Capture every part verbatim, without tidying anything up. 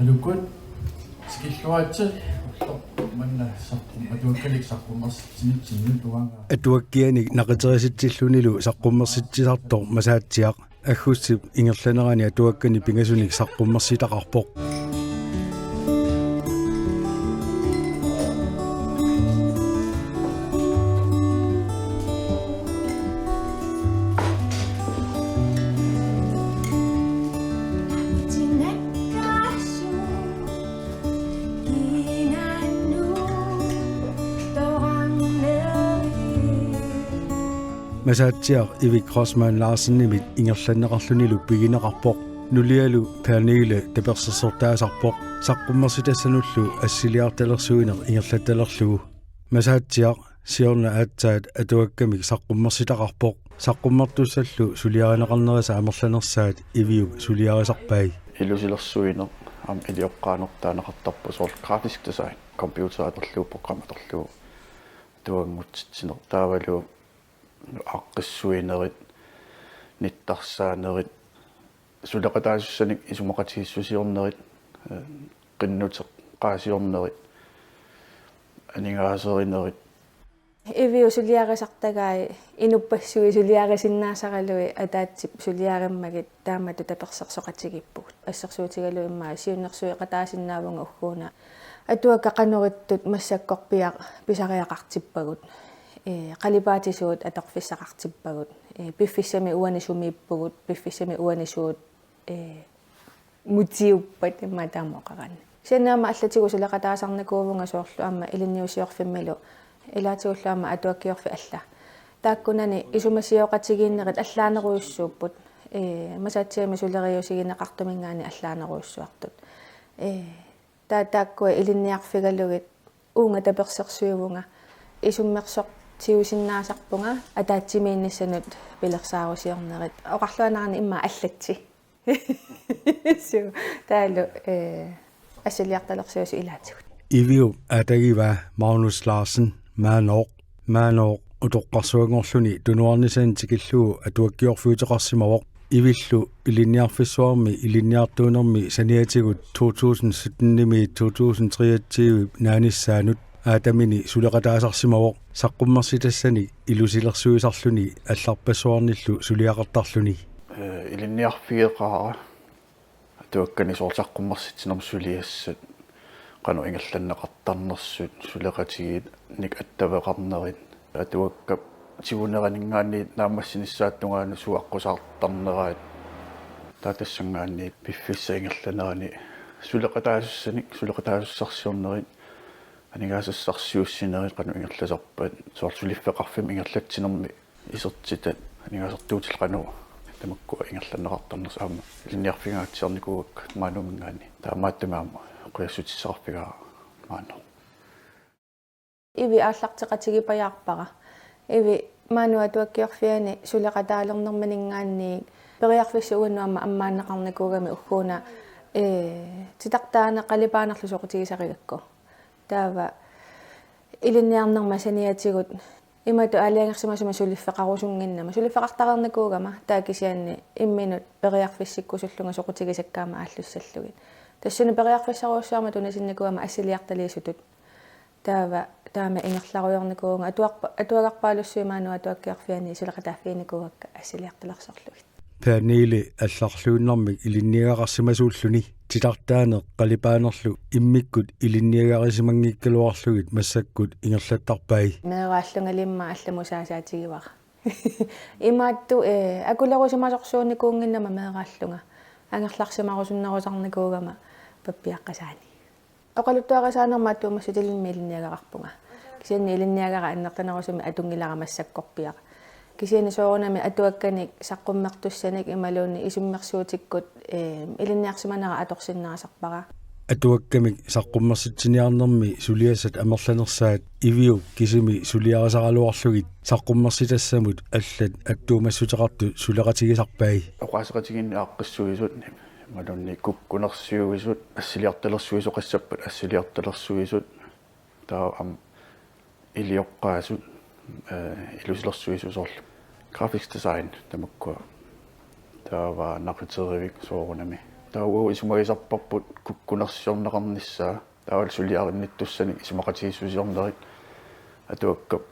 Alukkut tikilluaritsi ulloq manna saqqum-, atuakkanik saqqummersitsinitsinnut uanga. Atuakkianik naqiterisitsillunilu saqqummersitsisartoq Masaatsiaq aggustip ingerlanerani atuakkani pingasunik saqqummersitaqarpoq. Masaatsiaq Ivi Kreutzmann Larsenimit ingerlanneqarlunilu pigineqarpoq. Nulialu Pernille tapersersortaasarpoq saqqummersitassanullu assiliartalersuineq ingerlattalerlugu. Masaatsiaq siorna aatsaat atuakkamik saqqummersitaqarpoq. Saqqummertussallu suliarineqarnerisa amerlanersaat Iviup suliarisarpai. Ilusilersuineq aamma ilioqqaanertut taaneqartarpoq, soorlu grafisk design, computer atorlugu, program atorlugu, atuaganngutsitsineq, taavalu aaqqissuinerit, nittarsaanerit, suleqataasussanik isumaqatigiissusiornerit, eh, qinnuteqaasiornerit, aningaaserinerit. Iviup suliarisartagai inuppassuit suliarisinnaasaralugit ataatsip suliarimmagit taamatut tapersersoqatigiippugut. Assersuutigalugu immaqa siunnersueqataasinnaavunga ugguuna. Atuakkat qanorittut massakkorpiaq pisariaqartippagut. Ee, qalipaatisuut atorfissaqartippagut. Ee, piffissami uani sumiippugut, piffissami uani suut, ee, mutiuppat immaqa taama oqaraanni. Kisianni aamma allatigut suleqataasarnikuuvunga soorlu aamma ilinniusiorfimmilu ilaatigullu aamma atuakkiorfik alla. Taakkunani isumasioqatigiinnerit allaanerujussuupput. Ee, Masaatsiami suleriusigineqartuminngaanniit allaanerujussuartut. Ee, taa-, taakkua ilinniarfigalugit uunga tapersersuivunga isummersortiusinnaasarpunga ataatsimiinnissanut pilersaarusiornerit. Oqarluaannarani immaqa allatsi. Suu, taavalu, eh, assiliartalersuisut ilaatigut. Iviup ataatsivaa Magnus Larsen, Maanooq. Maanooq utoqqarsuanngorluni tunuarnisani tikillugu atuakkiorfiuteqarsimavoq. Ivillu Ilinniarfissuarmi ilinniartuunermi saniatigut to tusind syttenimiit to tusind treogtyve naanissaanut Atamini suleqataasarsimavoq, saqqummersitassanik ilusilersuisarluni allarpassuarnillu suliaqartarluni. Eh, ilinniarfigeqaara atuakkani soorlu saqqummersitsinermi suliassat, qanoq ingerlanneqartarnersut, suleqatigiinnik attaveqarnerit, atuakkap tiguneraninngaanniit naammassinissaata tungaanut suut aqqusaartarneraat. Taava tassanngaanniit piffissap ingerlanerani suleqataasussanik suleqataasussarsiornerit, aningaasassarsiuussinerit qanoq ingerlasarpat, soorlu suliffeqarfimmik ingerlatsinermi isertitat aningaasartuutillu qanoq tamakkua ingerlanneqartarnersut aamma ilinniarfigingaatsiarnikuugakku Maanuminngaanniit. Taamaattumik aamma qujassutissaqarfigaara Maanooq. Ivi aallarteqatigipajaarpara. Ivi Maanooq atuakkiorfiani suleqataalernermininngaanniit periarfissat uannut aamma ammaanneqarnikuugami ugguuna, ee, titartaaneq qalipaanerlu soqutigisarigakku. Taava ilinniarnerma saniatigut imatut aalajangersimasumik suliffeqarusunnginnama, suliffeqartareernikuugama, taava kisianni imminut periarfissikkusullunga soqutigisakka aamma aallussallugit. Tassani periarfissarujussuarmik tunisinnikuugama assiliartaliisutut. Taava taama ingerlarujoornikuuvunga atuarpa-, atuagarpaalussuit Maanooq atuakkiorfiani suleqataaffiginikuugakka assiliartalersorlugit. Pernille allarluinnarmik ilinniagaqarsimasuulluni titartaaneq qalipaanerlu immikkut ilinniagarisimanngikkaluarlugit massakkut ingerlattarpai. Meeraallungali immaqa allamut saasaatigivara. Imaattut, ee, akulerusimasorsuunnikuunnginnama meeraallunga. Angerlarsimarusunnerusarnikuugama pappiaqqasaani. Oqaluttuarisaanerma attuumassutilimmik ilinniagaqarpunga. Kisianni ilinniagara annertunerusumik atunngilara massakkorpiaq. Kisianni soorunami atuakkanik saqqummertussanik imaluunniit isummersuutikkut, ee, ilinniarsimanera atorsinnaasarpara. Atuakkamik saqqummersitsiniarnermi suliassat amerlanersaat Iviup kisimi suliarisaraluarlugit saqqummersitassamut allat attuumassuteqartut suleqatigisarpai. Oqaaseqatigiinneq aaqqissuisut, imaluunniit kukkunersiuisut, assiliartalersuisoqassappat assiliartalersuisut, taava aamma ilioqqaasut, ee, ilusilersuisut soorlu graphic design tamakkua, taava naqiterivik soorunami. Taava isumagisarparput kukkunersiorneqarnissaa, taavalu suliarinnittussanik isumaqatigiissusiornerit atuakkap,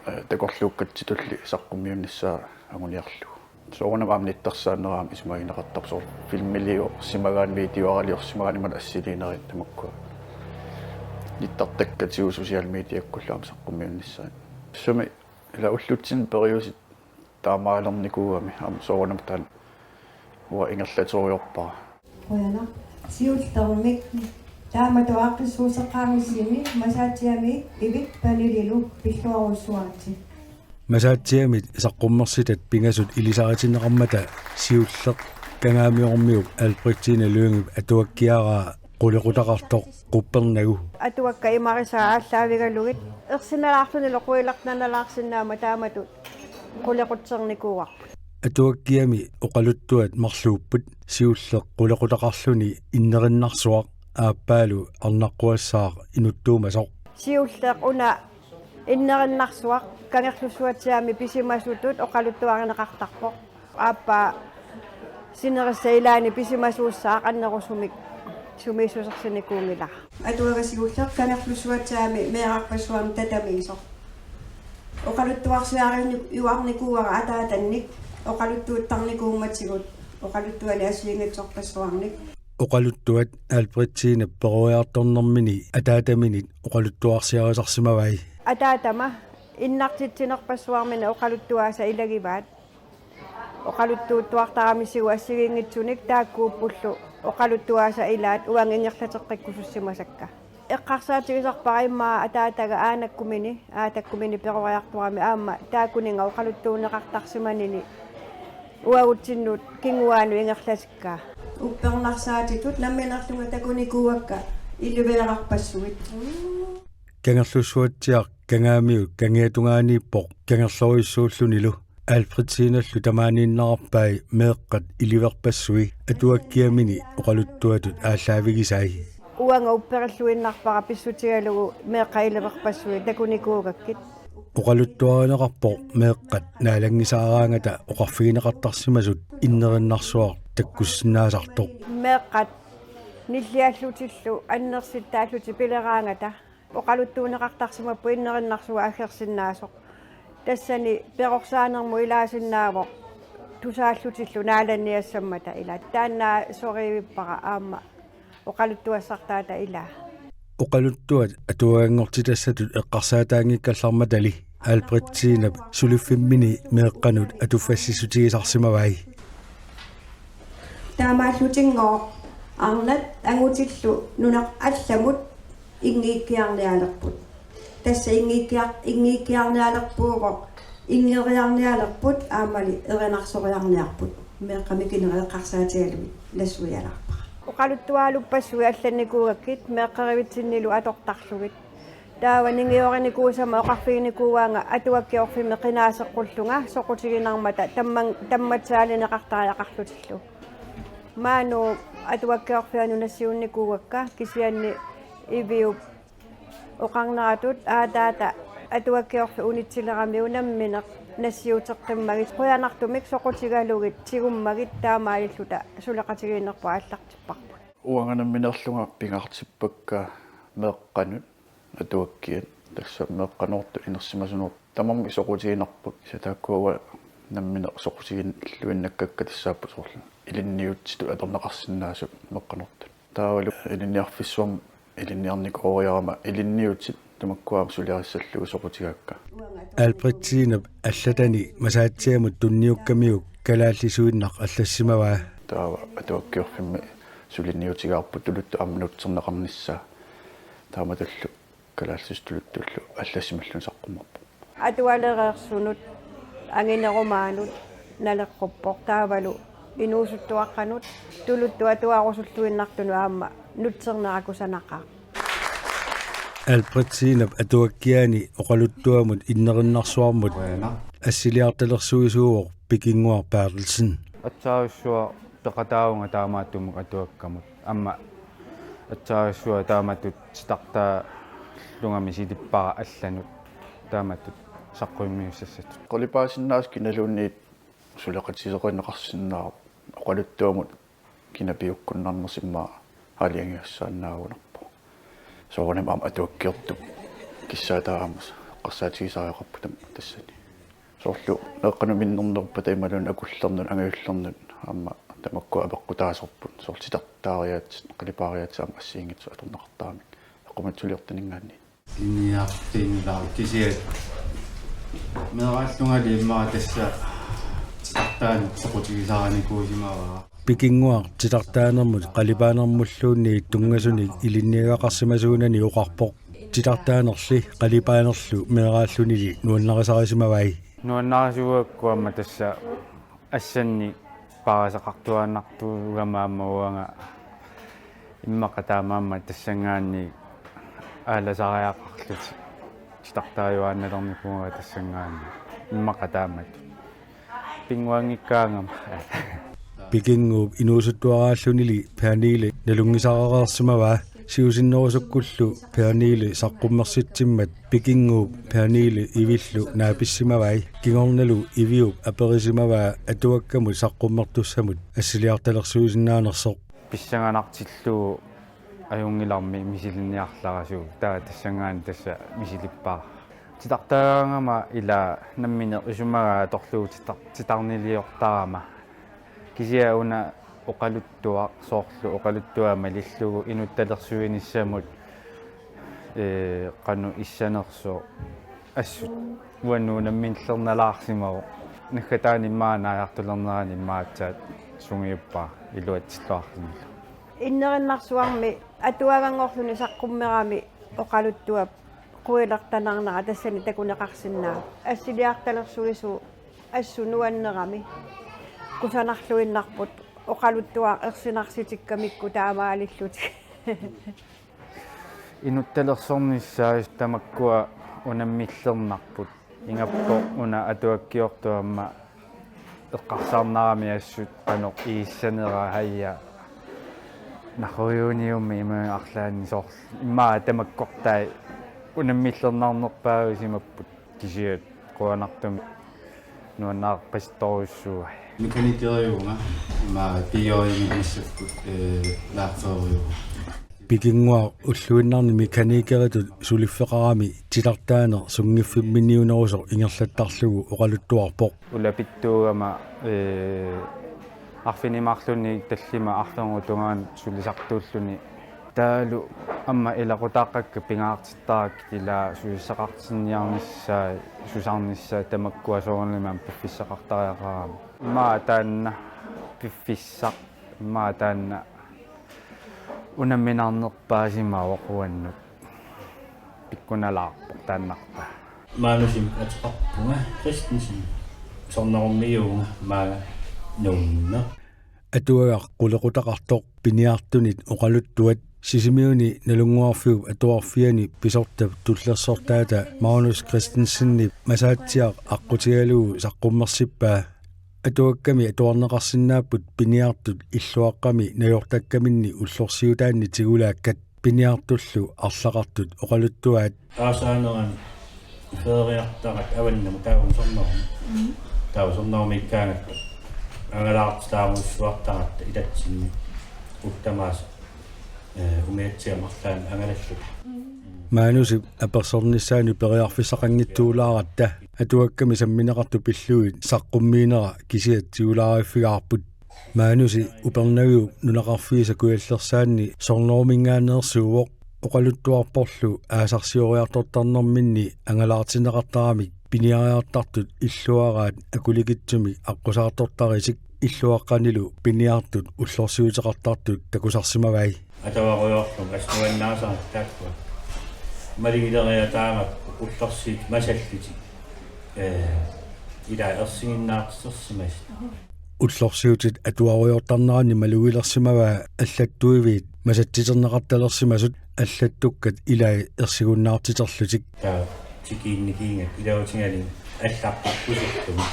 eh, takorluukkatsitulli saqqummiunnissaa anguniarlugu. Soorunami aamma nittarsaanera aamma isumagineqartarpoq, soorlu filmiliorsimagaanni, videoaraliorsimagaanni imaluunniit assiliinerit tamakkua. Nittartakkatigut social mediakkullu aamma saqqummiunnissaat. Sumi ila ullutsinni periuseq taamaalernikuugami aamma soorunami taanna uanga ingerlateriarpara. Qujanaq. Siullermik taamatut aaqqissuusseqarnissimi Masaatsiami Ivit Panililu pilluarujussuaritsi. Masaatsiamit saqqummersitat pingasut ilisaritinneqarmata siulleq Kangaamiormiup Albertine Lyngep atuakkiaraa qulequtaqartoq quppernagu. Atuakkat imarisaat aallaavigalugit ersinalaarlunilu quilertanalaarsinnaammat taamatut qulequtsernikuuarput. Atuakkiami oqaluttuat marluupput, siulleq qulequtaqarluni innerinnarsuaq aappaalu arnaqquassaaq inuttuumasoq. Siulleq una innerinnarsuaq Kangerlussuatsiami pisimasutut oqaluttuarineqartarpoq. Aappaa sinerissap ilaani pisimasuussaaq annerusumik sumiissusersinikuunngilara. Atuagaq siulleq Kangerlussuatsiami meerarpassuarnik tatamiisoq. Oqaluttuarsiariinnik-, -uarnikuuara ataatannik, oqaluttuuttarnikuummatigut oqaluttuanik assigiinngitsorpassuarnik. Oqaluttuat Albertinep peroriartornermini ataatamini oqaluttuarsiarisarsimavai. Ataatama innartitsinerpassuarmini oqaluttuaasa ilagivaat. Oqaluttuuttuartaramisigut assigiinngitsunik taakkuuppullu oqaluttuaasa ilaat uanga ingerlateqqikkusussimasakka. Eqqarsaatigisarpara immaqa ataataga aanakkumini, aatakkumini peroriartorami aamma taakkuninnga oqaluttuunneqartarsimanini uagutsinnut kinguaanut ingerlatikkaa. Uppernarsaatitut nammineerlunga takunikuuakka iliveerarpassuit. Kangerlussuatsiaq Kangaamiut kangiatungaaniippoq Kangerlorujussuullunilu. Albertinellu tamaaniinnarpai meeqqat iliverpassui atuakkiamini oqaluttuatut aallaavigisai. Uanga upperilluinnarpara pissutigalugu meeqqat iliverpassuit takunikuugakkit. Oqaluttuarineqarpoq meeqqat naalanngisaaraangata oqarfigineqartarsimasut innerinnarsuaq takkussinnaasartoq. Meeqqat nilliallutillu annersittaallutik pileraangata oqaluttuunneqartarsimapput innerinnarsuaq aggersinnaasoq. Tassani perorsaanermut ilaasinnaavoq tusaallutillu naalanniassammata ilaa. Taanna sorivippara aamma oqaluttuassartaata ilaa. Oqaluttuat atuaganngortitassatut eqqarsaataanngikkallarmatali Albertinep suliffimmini meeqqanut atuffassissutigisarsimavai. Taamaallutinngooq arnat angutillu nunat allamut inngiikkiarnialerput. Tassa inngiikkiar-, inngiikkiarnialerpuuvoq, inngeriarnialerput aammali erinarsoriarniarput. Meeqqat mikinerit eqqarsaatigalugit nassuialaarpara. Oqaluttuaaluppassuit allannikuugakkit meeqqerivitsinnilu atortarlugit. Taava ningiorinikuusama oqarfiginikuuaanga atuakkiorfimmi qinaaseqqullunga soqutiginarmata tamman-, tammatsaalineqartariaqarlutillu. Maanna atuakkiorfianut nassiunnikuuakka kisianni Iviup oqarneratut aataata atuakkiorfik unitsileramiuk nammineq nassiuteqqimmagit qujanartumik soqutigalugit tigummagit taamaalilluta suleqatigiinnerput aallartipparput. Uanga nammineerlunga pingaartippakka meeqqanut atuakkiat, tassa meeqqanoortut inersimasunut tamarmik soqutiginarput, kisianni taakkua uanga nammineq soqutiginilluinnakkakka tassaapput soorlu ilinniutitut atorneqarsinnaasut meeqqanoortut. Taavalu ilinniarfissuarmi ilinniarnikooriarama ilinniutit tamakkua aamma suliarissallugu soqutigaakka. Albertinep allatani Masaatsiamut tunniukkamiuk kalaallisuinnaq allassimavaa. Taava atuakkiorfimmi suliniutigaarput tuluttut aamma nutserneqarnissaa. Taamatullu kalaallisut tuluttullu allassimalluni saqqummerpoq. Atualereersunut anginerumaanut naleqquppoq taavalu inuusuttuaqqanut tuluttut atuarusulluinnartunut aamma nutsernera kusanaqaaq. Albertinep atuakkiaani oqaluttuamut innerinnarsuarmut assiliartalersuisuuvoq Pikinnguaq Berthelsen. Aatsaarissua peqataavunga taamaattumik atuakkamut. Aamma aatsaarissua taamatut titartaalungami silippara allanut taamatut saqqummiussassatut. Qulipaasinnaasut kinaluunniit suleqatigisoqarneqarsinnaavoq oqaluttuamut kinapiukkunnarnersi immaqa aalajangiussaannaagunarpoq. Soorunami aamma atuakkiortup kissaataat aamma eqqarsaatigisariaqarput tassani. Soorlu meeqqanut minnernerpata imaluunniit akullernut angajulernut aamma tamakkua apeqqutaasorput, soorlu titartaariaatsit, qalipaariaatsit aamma assigiinngitsut atorneqartaramik eqqumiitsuliortuninngaanniit. Ilinniarfigilaarlunga kisianni meeraallungali immaqa tassa titartaaneq soqutigisarinikuusimavara. Pikinnguaq titartaanermut qalipaanermulluunniit tunngasunik ilinniagaqarsimasuunani oqarpoq. Titartaanerli qalipaanerlu meeraallunili nuannarisarissimavai. Nuannarisuugakku aamma tassa assannik paarasaqartuaannartuugama aamma uanga immaqa taamaammat tassanngaanniit aalasariaqarlutik titartaajuaannalernikuuvunga tassanngaanniit immaqa taamatut. Pinnguanngikkaangama. Pikinnguup inuusuttuaraallunili Pernille nalunngisarereersimavaa. Siusinnerusukkullu Pernille saqqummersitsimmat Pikinnguup Pernille ivillu naapissimavai. Kingornalu iviup aperisimavaa atuakkamut saqqummertussamut assiliartalersuisinnaanersoq. Pissanganartillugu ajunngilarmi misilinniarlaratsigu. Taava tassanngaanniit tassa misilippara. Titartaagaangama ila nammineq isumagaa atorlugu titar-, titarniliortarama. Kisianni una oqaluttuaq soorlu oqaluttuaq malillugu inuttalersuinissamut, ee, qanoq issanersoq assut uannut unammillernalaarsimavoq. Naggataani immaqa naajartulernerani immaqa aatsaat sungiuppara iluatsilluarlunilu. Innerinnarsuarmi atuaganngorluni saqqummerami oqaluttuap quilertanarnera tassani takuneqarsinnaavoq. Assiliartalersuisuuvoq assut nuannerami. Kusanarluinnarput oqaluttuaq ersinarsitikkamikku taamaalillutik. Inuttalersornissaat tamakkua unammillernarput. Ingappoq una atuakkiortup aamma eqqarsarnarami assut qanoq iissanera haja. Narruiuniummi ima arlaanni soorlu. Immaqa tamakkortai unammillernarnerpaajusimapput kisianni qujanartumik nuannaarpasittorujussuuai. Mekanikeriuvunga immaqa piorinik massakkut, ee, laarferiuvunga. Pikinnguaq ulluinnarni mekanikeritut suliffeqarami titartaaneq sunngiffimminniunerusoq ingerlattarlugu oqaluttuarpoq. Ulapittuugama, ee, arfineq-marlunnik tallimat arfernut tungaanut sulisartuulluni. Taavalu aamma ilaqutaaqqakka pingaartittarakkit ila susassaqartinniarnissaat, susarnissaat tamakkua soorunami aamma piffissaqartariaqarami. Immaqa taanna piffissaq, immaqa taanna unamminarnerpaasimavoq uannut. Pikkunalaarpoq taannartaa. Manusip ateqarpunga Christensen. Sornerummiuuvunga maanga Nuummeq. Atuagaq qulequtaqartoq piniartunit oqaluttuat Sisimiuni Nalunnguarfiup Atuarfiani pisortap tullersortaata Magnus Christensenip Masaatsiaq aqqutigalugu saqqummersippaa. Atuakkami atuarneqarsinnaapput piniartut illuaqqami najortakkaminni ullorsiutaanni tigulaakkat, piniartullu arlaqartut oqaluttuaat. Aasaanerani feeriartaratta avannamut taava sornermi. Mm. Taava sornermiikkaangatta angalaartitaarusussuartaratta itatsinni uttamaasa, ee, umiatsiamik arlaannik angalalluta. Magnusip apersornissaanut periarfissaqanngitsuulaaratta atuakkami sammineqartut pillugit saqqummiinera kisiat tigulaariffigaarput. Magnusi Upernaviup Nunaqarfiisa Kujallersaanni sorneruminngaanneersuuvoq, oqaluttuarporlu aasarsioriartortarnerminni angalaartinneqartaramik piniariartartut illuaraat akulikitsumik aqqusaartortaritik illuaqqanilu piniartut ullorsiuteqartartut takusarsimavai. Atavarujorlunga assut nuannaasarput taakkua. Malugileriataagakku ullorsiutit masallutik, ee, ila ersiginnaartissersimasut. Ullorsiutit atuarujortarneranni malugilersimavaa allattuiviit masatsiterneqartalersimasut allattukkat ilai ersigunnaartiterlutik. Taava tikiinnikiingat ilautigalugu allarpakkusullumi.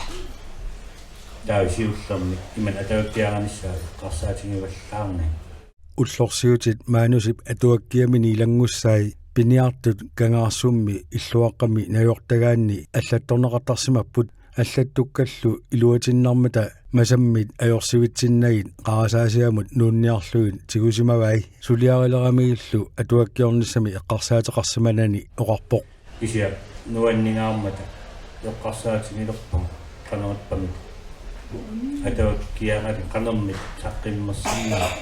Taava siullermik imannak atuakkiaranissaa eqqarsaatigivallaarnani. Ullorsiutit Magnusip atuakkiamini ilanngussai piniartut Kangaarsummi illuaqqami najortagaanni allattorneqartarsimapput, Allattukkallu iluatinnarmata masammit ajorsivitsinnagit qarasaasiamut nuunniarlugit tigusimavai. Suliarileramigillu atuakkiornissami eqqarsaateqarsimanani oqarpoq. Kisianni nuanningaarmata eqqarsaatigilerpunga qanorippammit atuakkiaratik qanormita saqqummersinnaanerat.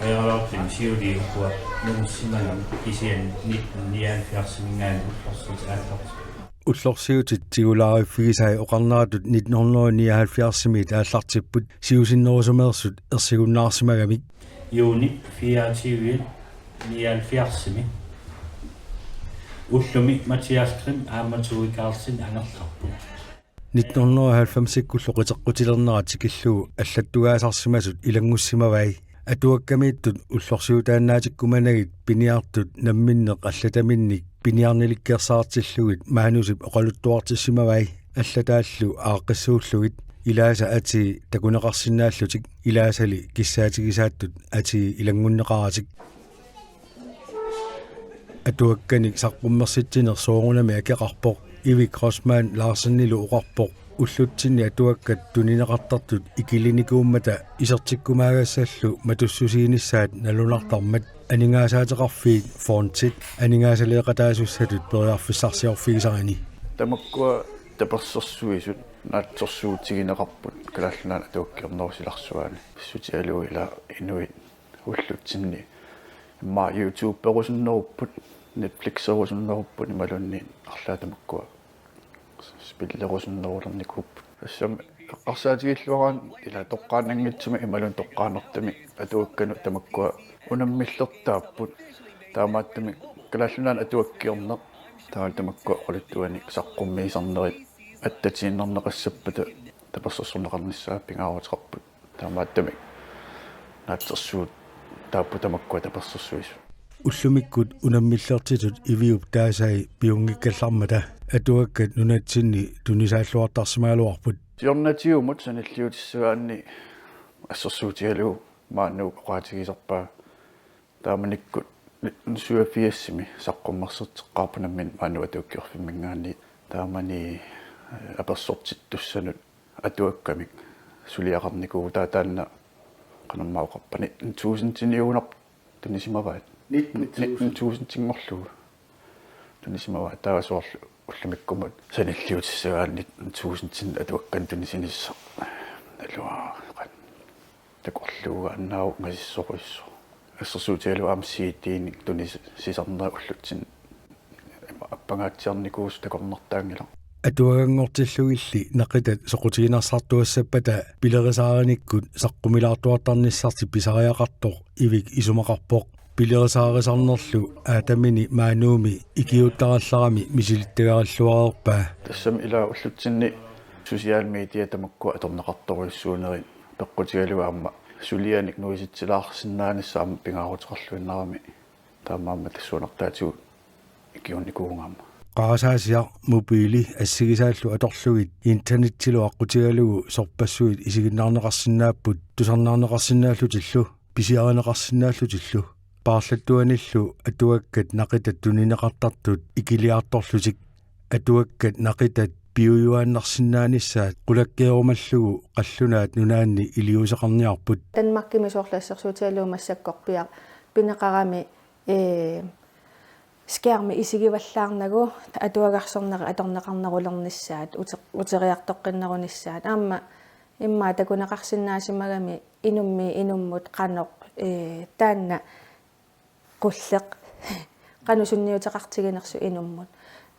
Ajoraluartumik siuliani ukua nungussimagamik kisianni nitten nioghalvfjerdsiminngaanniit ullorsiutit aallartippoq. Ullorsiutit tigulaariffigisai oqarneratut nitten hundrede nioghalvfjerdsimiit aallartipput siusinnerusumeersut ersigunnaarsimagamik. Juuni fireogtyve nioghalvfjerdsimi ullumi Mathias Grimm aamma Tove Karlsen angerlarput. Nitten hundrede og halvfemsikkullu qiteqqutilernerat tikillugu allattugaasarsimasut ilanngussimavai. Atuakkamiittut ullorsiutaannaatikkumanagit piniartut namminneq allataminnik piniarnilikkersaartillugit manusip oqaluttuartissimavai. Allataallu aaqqissuullugit. Ilaasa atii takuneqarsinnaallutik, ilaasali kissaatigisaattut atii ilanngunneqaratik. Atuakkanik saqqummersitsineq soorunami akeqarpoq. Ivik Rosman Larsenilu oqarpoq ullutsinni atuakkat tunineqartartut ikilinikuummata isertikkumaagassallu matussusiinissaat nalunartarmat aningaasaateqarfiit fontit aningaasaleeqataasussatut periarfissarsiorfigisarini. Tamakkua tapersersuisut naatsorsuutigineqarput Kalaallit Nunaanni atuakkiornerup silarsuaani. Pissutigalugu ila inuit ullutsinni immaqa YouTuberusunnerupput, Netflixerusunnerupput imaluunniit arlaat tamakkua spillerusunnerulernikuupput. Tassami eqqarsaatigilluaraanni ila toqqaannanngitsumik imaluunniit toqqaannartumik atuakkanut tamakkua unammillertaapput. Taamaattumik Kalaallit Nunaanni atuakkiorneq taavalu tamakkua oqaluttuanik saqqummiisarnerit attatiinnarneqassappata tapersersorneqarnissaa pingaaruteqarput. Taamaattumik naatsorsuutaapput tamakkua tapersersuisut. Ullumikkut unammillertitut Iviup taasai piunngikkallarmata atuakkat nunatsinni tunisaalluartarsimagaluarput. Siornatigut sanilliutissagaanni assersuutigalugu Maanuk oqaatigisarpaa taamanikkut nitten syvogfirsimi saqqummerserteqqaarput nammineq Maanuk Atuakkiorfimminngaanniit. Taamani, eh, apersortittussanut atuakkamik suliaqarnikuuvugut, taava taanna qanormaa oqarpa, nitten tusindiniugunarpoq tunisimavaat. Nitten tusind. Nitten tusindinngorlugu tunisimavaat, taava soorlu ullumikkumut sanilliutissagaanni nitten tusindinik atuakkanik tunisinissaq naluara qanoq takorluugaannaavoq ungasissorujussuaq. Assersuutigalugu aamma C D-nik tunisisarneq ullutsinni ima appangaatsiarnikuusoq takornartaanngilaq. Atuaganngortillugilli naqitat soqutiginarsartuassappata pilerisaarinikkut saqqumilaartuartarnissartik pisariaqartoq Ivik isumaqarpoq. Pilerisaarisarnerlu Aadamini Maanuumi ikiuuttarallarami misilittagarilluareerpaa. Tassami ila ullutsinni social media tamakkua atorneqartorujussuunerit peqqutigalugu aamma sulianik nuisitsilaarsinnaanissaa aamma pingaaruteqarluinnarami, taamaammat tassuunartaatigut ikiuunikuugaama. Qarasaasiaq, mobili assigisaallu atorlugit internettilu aqqutigalugu sorpassuit isiginnaarneqarsinnaapput tusarnaarneqarsinnaallutillu pisiarineqarsinnaallutillu. Paarlattuanillu atuakkat naqitat tunineqartartut ikiliartorlutik. Atuakkat naqitat piujuaannarsinnaanissaat qulakkeerumallugu qallunaat nunaanni iliuuseqarniarput. Danmarkimi soorlu assersuutigalugu massakkorpiaq pineqarami, ee, skærmi isigivallaarnagu atuagarsornerit atorneqarnerulernissaat ute-, uteriartoqqinnerunissaat. Aamma immaqa takuneqarsinnaasimagami inummiit inummut qanoq, ee, taanna qulleq qanoq sunniuteqartiginersoq inummut.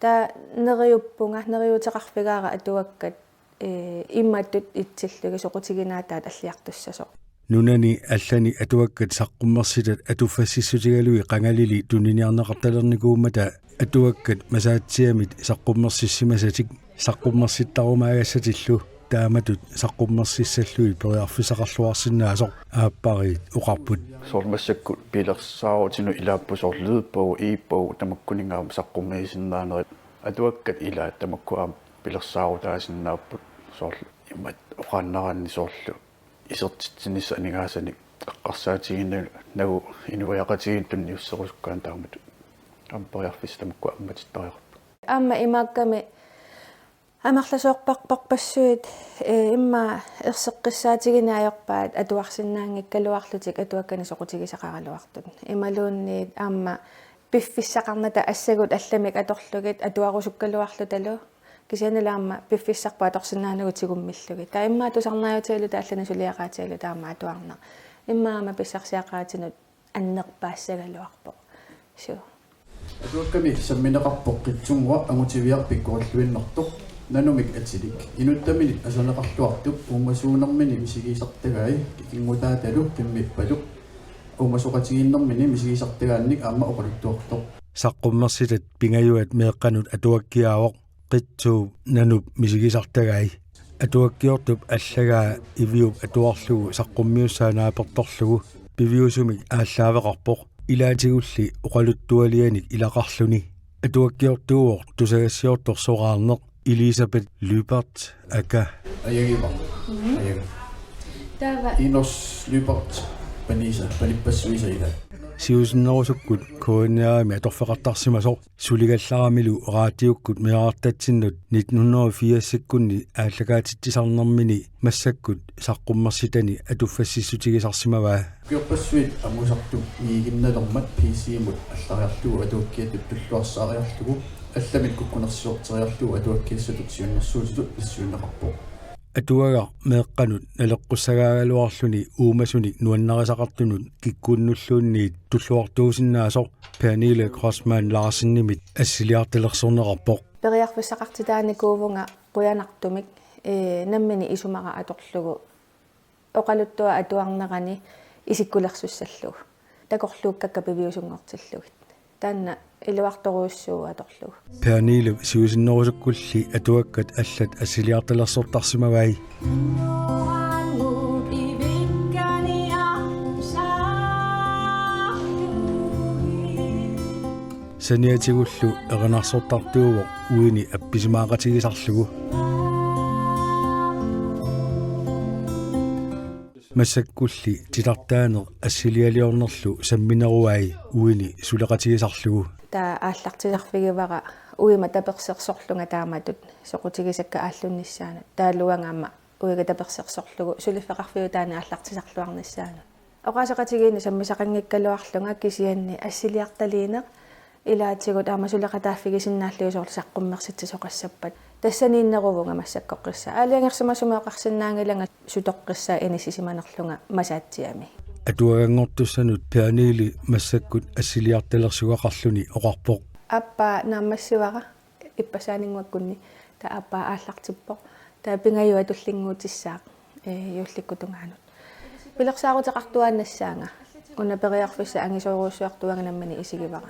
Taava neriuppunga, neriuuteqarfigaara atuakkat, ee, imatut itsillugit soqutiginaataat alliartussasoq. Nunani allani atuakkat saqqummersitat atuffassissutigalugit qangalili tuniniarneqartalernikuummata atuakkat masaatsiamit saqqummersissimasatik saqqummersittarumaagassatsillu taamatut saqqummersissallugit periarfissaqarluarsinnaasoq aappariit oqarput. Soorlu massakkut pilersaarutinut ilaapput soorlu lydbog, e-bog, tamakkuninnga aamma saqqummiisinnaanerit. Atuakkat ilaat tamakku aamma pilersaarutaasinnaapput soorlu imatut oqaannaraanni soorlu isertitsinissaq aningaasanik eqqarsaatiginagu inuiaqatigiinnut tunniusserusukkaanni taamatut aamma periarfissat tamakku ammatittariaqarput. Aamma imaakkami Amerlasoorparparpassuit, ee, immaqa erseqqissaatigineq ajorpaat atuarsinnaanngikkaluarlutik atuakkani soqutigisaqaraluartut. Imaluunniit aamma piffissaqarnata assagut allamik atorlugit atuarusukkaluarlutalu. Kisiannili aamma piffissarput atorsinnaanagu tigummillugit. Taava immaqa tusarnaajutigaluta allani suliaqaatigaluta aamma atuarneq. Immaqa aamma pissarsiaqaatinut annerpaassagaluarpoq. Suu. Atuakkami sammineqarpoq Qitsunnguaq Angutiviaq pikkorilluinnartoq, Nanumik atilik. Inuttaminit asaneqarluartup uumasuunermini misigisartagai, ikinngutaatalu qimmippalu uumasoqatigiinnermini misigisartagaannik aamma oqaluttuartoq. Saqqummersitat pingajuat meeqqanut atuakkiaavoq Qitsuup Nanup misigisartagai. Atuakkiortup allagaa Iviup atuarlugu saqqummiussaa naapertorlugu piviusumik aallaaveqarpoq, ilaatigulli oqaluttualianik ilaqarluni. Atuakkiortuuvoq tusagassiortoq soraarneq Elisabeth Lyberth aka. Ajagivara. Mhm. Ajagivara. Taava Inos Lyberth paniisa, panippassuisa ila. Siusinnerusukkut K N R-imi atorfeqartarsimasoq suligallaramilu raatiukkut meerartatsinnut nitten hundrede og firsikkunni aallakaatitsisarnermini massakkut saqqummersitani atuffassissutigisarsimavaa. Ukiorpassuit angusartut miiginnalermat P C-mut allariarlugu atuakkiatut tulluarsaariarlugu allamit kukkunersisorteriarlugu atuakkiassatut siunnersuutitut nassiunneqarpoq. Atuagaq meeqqanut naleqqussagaagaluarluni uumasunik nuannarisaqartunut kikkunnulluunniit tulluartuusinnaasoq Pernille Grossmann Larsenimit assiliartalersorneqarpoq. Periarfissaqartitaanikuuvunga qujanartumik, ee, nammineq isumaqartoq atorlugu oqaluttuaq atuarnerani isikkulersussallugu. Takorluukkakka piviusunngortillugit. Taanna iluartorujussuuvoq atorlugu. Pernille siusinnerusukkulli atuakkat allat assiliartalersortarsimavai. Saniatigullu erinarsortartuuvoq uini appisimaaqatigisarlugu. Massakkulli titartaaneq assilialiornerlu sammineruai uini suleqatigisarlugu. Taava aallartisarfigivara uima tapersersorlunga taamatut soqutigisakka aallunnissaanut. Taavalu aamma uiga tapersersorlugu suliffeqarfiup taanna aallartisarluarnissaanut. Oqaaseqatigiinneq sammisaqanngikkaluarlunga kisianni assiliartaliineq ilaatigut aamma suleqataaffigisinnaallugit soorlu saqqummersitsisoqassappat. Tassaniinneruvunga massakkorpiaq. Aalajangersimasumik oqarsinnaanngilanga sutoqqissaaq inissisimanerlunga Masaatsiami. Atuaganngortussanut Pernille massakkut assiliartalersugaqarluni oqarpoq. Aappaa naammassivara ippassaaninnguakkunni, taava aappaa aallartippoq. Taava pingajuat tullinnguutissaaq, ee, juullikkut tungaanut. Pilersaaruteqartuaannassaanga. Una periarfissaq angisoorujussuartuaannga nammineq isigivara.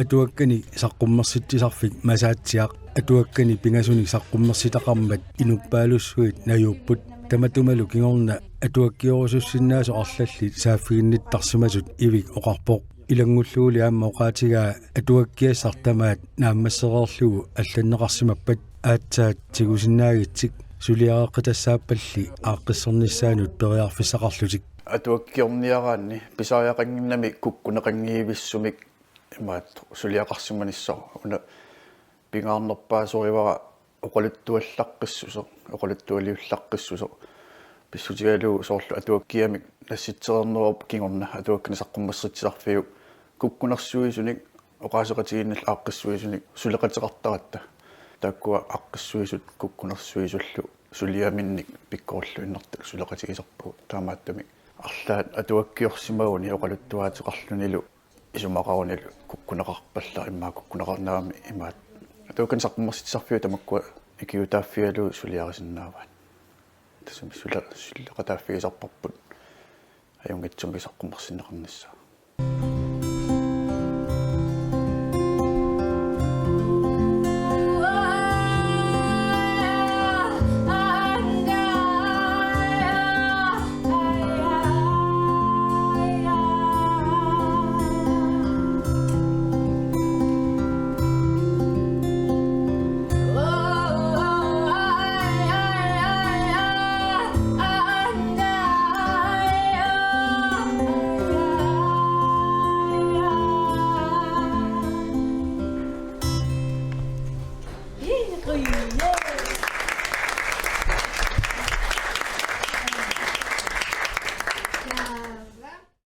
Atuakkani saqqummersitsisarfik Masaatsiaq atuakkani pingasunik saqqummersitaqarmat inuppaalussuit najuupput. Tamatumalu kingorna atuakkiorusussinnaasoq arlallit saaffiginnittarsimasut Ivik oqarpoq. Ilanngullugulu aamma oqaatigaa atuakkiassaq tamaat naammassereerlugu allanneqarsimappat aatsaat tigusinnaagitsik suliareqqitassaappalli aaqqissornissaanut periarfissaqarlutik. Atuakkiorniaraanni pisariaqannginnami kukkuneqanngivissumik imaattoq suliaqarsimanissaq, una pingaarnerpaasorivara oqaluttuallaqqissuseq, oqaluttualiullaqqissuseq. Pissutigalugu soorlu atuakkiamik nassitsereernerup kingorna atuakkani saqqummersitsisarfiup kukkunersuisunik oqaaseqatigiinnillu aaqqissuisunik suleqateqartaratta. Taakkua aaqqissuisut kukkunersuisullu suliaminnik pikkorilluinnartut suleqatigisarpagut. Taamaattumik arlaat atuakkiorsimaguni oqaluttuaateqarlunilu isumaqarunilu kukkuneqarpallaa, immaqa kukkuneqarnerami imaattoq atuakkani saqqummersitsisarfiup tamakkua ikiuutaaffigalugu suliarisinnaavaat. Tassami sule-, suleqataaffigisarparput ajunngitsumik saqqummersinneqarnissaa.